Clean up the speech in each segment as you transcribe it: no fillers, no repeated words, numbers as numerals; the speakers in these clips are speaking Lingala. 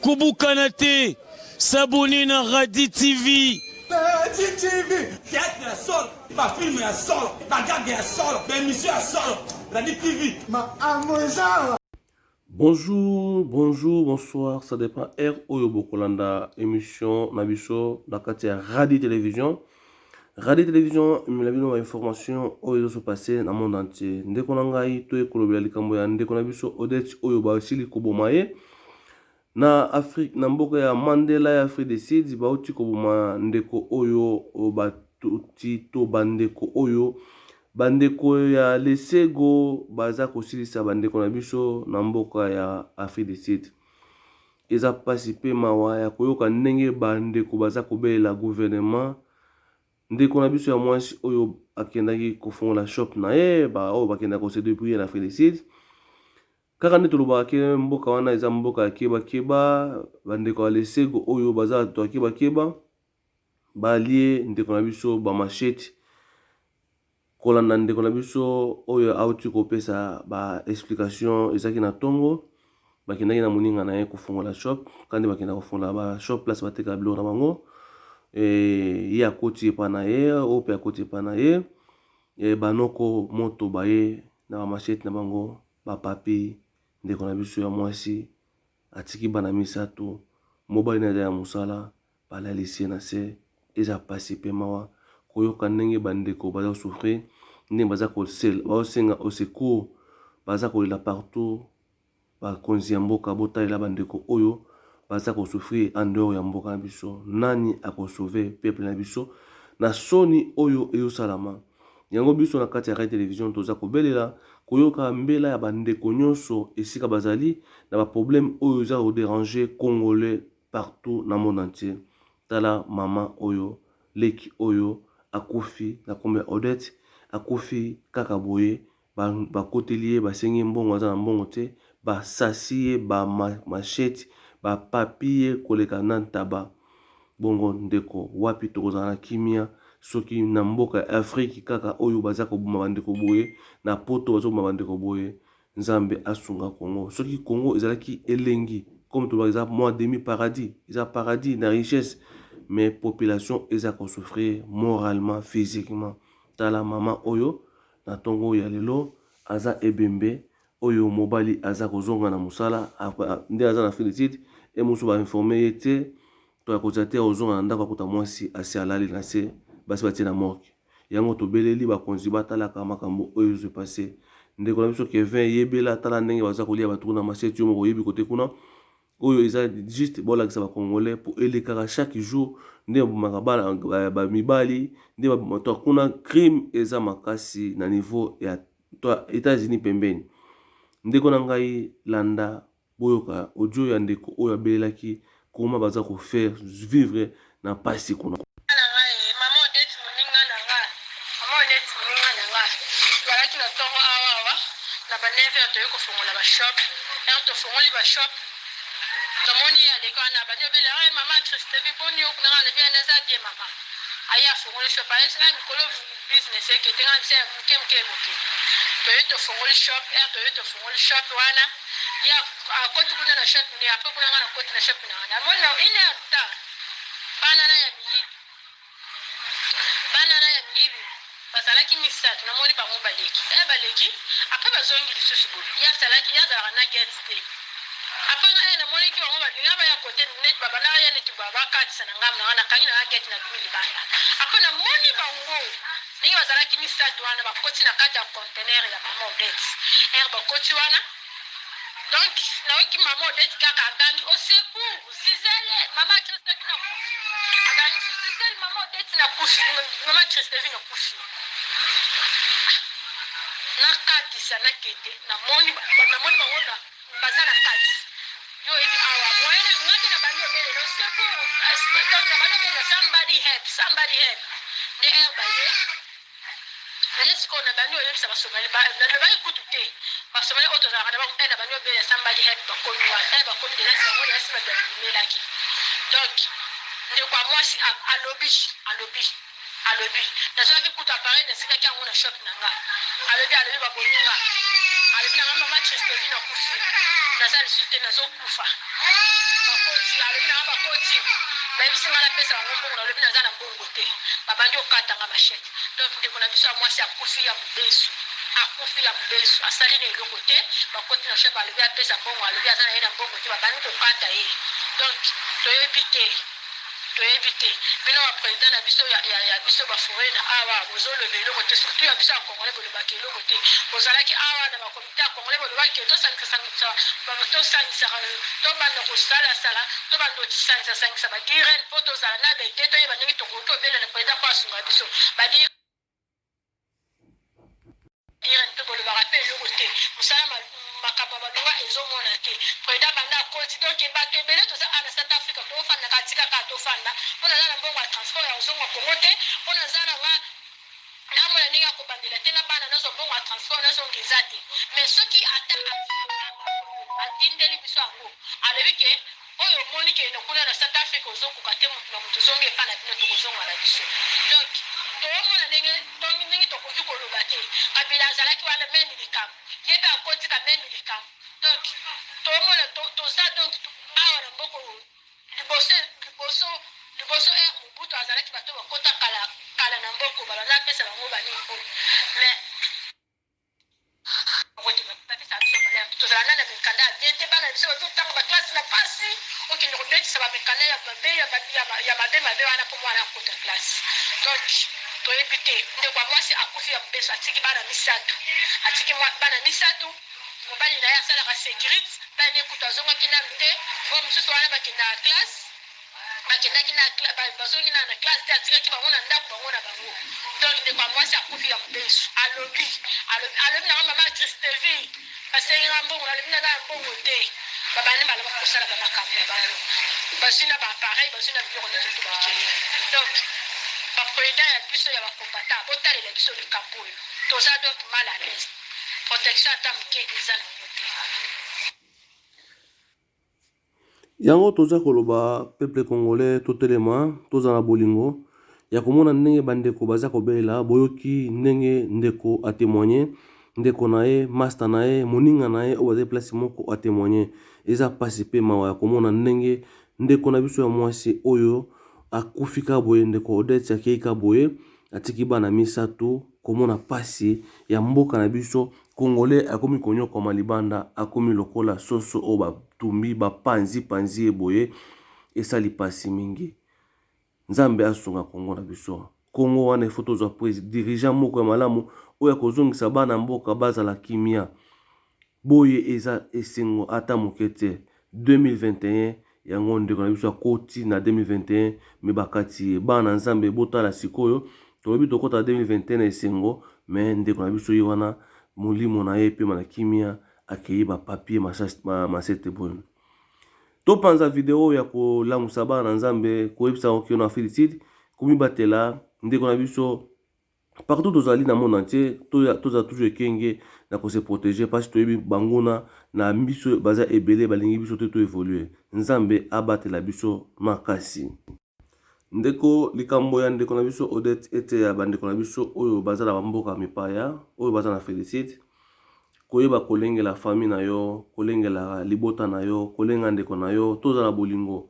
Kobukana te, s'abonner na Radi TV. Radi TV, théâtre ya solo, ba film ya solo, ba gag ya solo, ba émission ya solo. Radi TV, ma amozawa. Bonjour, bonjour, bonsoir, ça dépend heure oyo bokolanda émission na biso na kati ya Radio Télévision. Radio Télévision emela bino ba information oyo ezo se passer na monde entier. Ndeko na ngai toye kolobela likambo ya ndeko na biso Odette oyo basili koboma ye na Afrique, na mboka ya Mandela ya Afrique du Sud. Bauti koboma ndeko oyo batuti to bandeko oyo bandeko ya Lesego baza kosilisa bandeko na biso na mboka ya Afrique du Sud. Eza pasi pe mawa ya koyoka ndenge bandeko baza kobelela gouvernement. Ndeko na biso ya mwasi oyo akendaki kofongola shop na ye, ba oyo bakendaka ko se debrouiller na Afrique du Sud. Kaka nde tolobaka ke mboka wana eza mboka ya keba keba, bandeko ya Lesego oyo baza bato ya keba keba, balie ndeko na biso ba machette. Kolanda ndeko na biso oyo auti kopesa ba explication ezaki na tongo, bakendaki na moninga na ye kofongola shop, kandi bakenda kofongola ba shop place batekaka biloko na bango. Ye akoti epa na ye, oyo pe akoti epa na ye. Banoko moto baye na ba machette na bango, ba papi ndeko na biso ya mwasi atiki bana misato, mobali na ye aza ya mosala, balalisi ye na se. Eza pasi pe mawa koyoka ndenge bandeko baza souffrir, ndenge baza bazosenga au secours, baza kolela partout. Bakonzi ya mboka botalela bandeko oyo baza ko souffrir en dehors ya mboka na biso. Nani ako sauver peuple na biso na soni oyo ezosalama? Yango biso na kati ya Rai Television toza kobelela koyoka mbela ya bandeko nyonso esika bazali na ba problème oyo eza ko deranger congolais partout na monde entier. Tala mama oyo, leki oyo akufi na kombo ya Odette, akufi kaka boye, bakoteli ye, basengi ye mbongo, aza na mbongo te, basasi ye ba machette, bapapi ye koleka na ntaba. Bongo ndeko, wapi tokozala na kimia soki na mboka ya Afrique kaka oyo baza koboma bandeko boye, na poto bazo boma bandeko boye? Nzambe asunga Congo. Soki Congo ezalaki elengi comme tolobaka eza mwa demi paradis, eza paradis na richesse, mais population eza ko souffrir moralement, physiquement. Tala mama oyo na tongo ya lelo aza ebembe oyo mobali aza kozonga na mosala nde aza na Afrique du Sud e mosusu ba informe ye te to akozala te akozonga na ndako akuta mwasi asi alali na se basi batie na morgue. Yango tobeleli bakonzi batalaka makambo oyo ezo se passer. Ndeko na biso Kevin yebela tala ndenge baza kolia bato kuna machette yo moko oyebi kote kuna. Oyo eza juste bolakisa ba congolais po elekaka chaque jour nde babomaka bana ba mibali nde babomaka kuna crime eza makasi na niveau ya Etats-Unis pembeni. Ndeko na ngai landa boyoka audio ya ndeko oyo abelelaki comment baza ko faire vivre na pasi kuna. Maman Odette moninga na nga, maman Odette moninga na nga, tozalaki na tongo awa awa na ba 9 heures toye kofongola ba shop, heure tofongoli ba shop tomoni ye aleki wana abandi obela eh maman Christevie boni yo kuna nga nalobi eh naza bien maman, aye afongoli shop ayebisi nga mikolo business ekete nga nabisi eh moke moke ekokende, toye tofongoli shop heure toye tofongoli shop wana ye akoti kuna na shop ne apres kuna nga nakoti na shop na nga namoni na une heure du temps Bana na ya miyibi, bana na ya miyibi bazalaki misatu, namoni bango baleki eh baleki après bazongi lisusu boye, ye asalaki ye azalaka na gate te après nga eh namonaki bango balinga baya kote neti babandaka ya neti bakatisa na ngambo na nga, nakangi na nga gate nabimi libanda après namoni bango ndenge bazalaki misatu wana bakoti na kati ya conteneur ya mama Odette heure bakoti wana donc nayoki mama Odette kaka agangi au secours Zizele mama Christevie na kufi agangi Zizele mama Odette na kufi mama Christevie na kufi nakatisa nakende namoni namoni bango na baza na kati yo oyebi awa moyen nga te na bandi obelela au secours donc na bandi obelela somebody help somebody help nde heure baye Nde sikoyo na bandi oyebisa ba somali ba nalobaki kutu te ba somali oyo tozalaka na bango eh na bandi obela somebody help bakomi wana eh bakomi deja sango ya sima bimelaki donc ndeko ya mwasi alobi alobi alobi nazwaki kutu appareil nasikaki yango na shop na nga. Alobi alobi babomi nga. Alobi na nga mama Christovie nakufi. Naza lisusu te nazokufa. Bakoti alobi na nga bakoti. Bayebisi nga napesa bango mbongo nalobi naza na mbongo te. Babandi kokata nga machette. Donc ndeko na biso ya mwasi akufi ya mobesu. Akufi ya mobesu asali na eloko te. Bakoti na shop alobi apesa mbongo alobi aza na ye na mbongo te babandi kokata ye. Donc toyebi te. Toyebi te bino ba president na biso ya, ya, ya biso ba foreigner awa bozoloba eloko te surtout ya biso ya congolais bolobaka eloko te bozalaki awa na ba comite ya congolais bolobaki ke tosangisa sangisa tosangisaka tobanda kosalasala tobanda kosangisa sangisa ba direne mpo tozala na baide toyeba ndenge tokoki kobelela president mpo asunga biso ba Irene pe bolobaka pe eloko te musala makambo ya malonga ezomona te president banda akoti donc bato ebele toza awa na South Africa tofanda kaka tika kaka tofanda mpo naza na mbongo ya transport ya kozonga Congo te mpo naza na nga namona ndenge ya kobandela te na bana nazwa mbongo ya transport nazonga eza te mais soki ata atindeli biso yango alobi ke Oyo omoni kende kuna na South Africa ozokoka te mutu na mutu zonga epa na bino tokozonga na biso donc toomona ndenge ndenge tokoki koloba te Kabila azalaki wana meme likambo ye pe akoti ka meme likambo donc toomona toza donc awa na mboko liboso liboso liboso heure Mobutu azalaki bato bakota kala kala na mboko babanda apesa bango banini oyo mais tozala na na mikanda ya bien te bana biso bazotanga baklase na pasi okende kobetisa bamikanda ya mabe ya mabe mabe wana mpo mwana akota klase donc toyebi te ndeko ya mwasi akufi ya mobeso atiki bana misato atiki bana misato mobali na ye asalaka securite bana ne kutu azongaki nanu te oyo mosusu wana bakendaka klase bakendaki na bazongi na na classe te atikaki bango na ndako bango na bango donc ndeko ya mwasi akufi ya mobesu alobi alobi alobi nanga mama Christevie basengi nga mbongo nalobi naza na mbongo te babandi baloba kosala bamakambo na bango bazwi na baappareil bazwi na biloko nyonso to bakei donc bapresident ya biso ya bakombata botalela biso likambo oyo toza donc mal à l'aise protection ata moke eza nango te. Yango toza koloba peuple congolais totelema tozala na bolingo ya komona ndenge bandeko baza kobelela boyoki ndenge ndeko a temoigne ndeko na ye masta na ye moninga na ye oyo bazali place moko a temoigne eza pasi pe mawa ya komona ndenge ndeko na biso ya mwasi oyo akufi ka boye ndeko Odette akei ka boye atiki bana misato komona pasi ya mboka na biso Congolais akomi konyokwama libanda akomi lokola soso oyo batumbi bapanzi panzi ye boye esali pasi mingi Nzambe asunga Congo na biso Congo wana il faut tozwa dirigeant moko ya malamu oyo akozongisa bana mboka bazala kimia boye eza esengo ata moke te 2021 yango ndeko na biso akoti na 2021 me bakati ye bana nzambe botala sikoyo tolobi tokota na 2021 na esengo me ndeko na biso ye wana molimo na ye epema na kimia akei bapapier masete boye topanza video ya kolamusa bana na nzambe koyebisa yango kino na felicite komibatela ndeko na biso Partout tozali na monde entier tozala toujours ekenge na ko se proteger parce toyebi banguna na biso baza ebele balingi biso te to evoluer. Nzambe abatela biso makasi. Ndeko likambo ya ndeko na biso Odette eteya bandeko na biso oyo baza na bamboka mipaya oyo baza na Felicite koyeba kolengela famille na yo kolengela libota na yo kolenga ndeko na yo tozala bolingo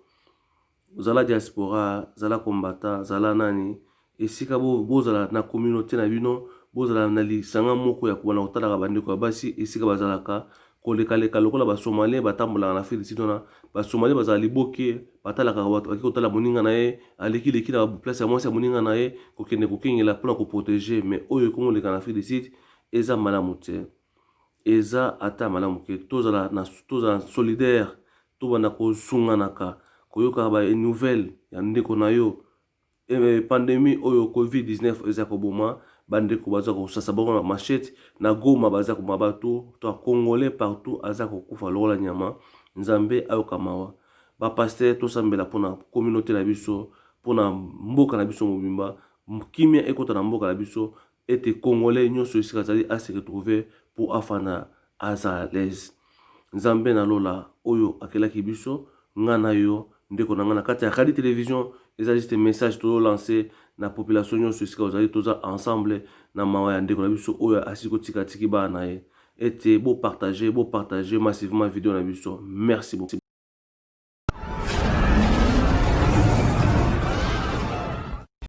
Zala diaspora, zala combattant, zala nani, esika bozala na communaute na bino, bozala na lisanga moko ya kobanda kotalaka bandeko ya basi esika bazalaka kolekaleka lokola ba somalien batambolaka na Afrique du Sud wana ba somalien bazala liboke batalaka bato bake kotala moninga na ye aleki leki na place ya mwasi ya moninga na ye kokende kokengela mpona koprotege mais oyo ekomi koleka na Afrique du Sud eza malamu te eza ata malamu ke tozala na tozala solidaire Tobanda kosunganaka, koyokaka ba nouvelles ya ndeko na yo. Pandemie oyo covid 19 eza koboma ba ndeko baza kosasa bango na machette na Goma baza koboma bato to congolais partout aza kokufa lokola nyama. Nzambe ayoka mawa. Ba pasteurs tosambela pona communauté na biso, pona mboka na biso mobimba, kimia ekota na mboka na biso ete congolais nyonso esika azali a se retrouver po afanda aza à l'aise. Nzambe na lola oyo akelaki biso nga na yo ndeko na nga na kati ya Radi Television eza juste message tozo lancer. Na population nyonso esika ozali, toza ensemble na mawa ya ndeko na biso oyo asili kotika, atiki bana na ye. Ete bopartage, bopartage massivement video na biso. Merci beaucoup.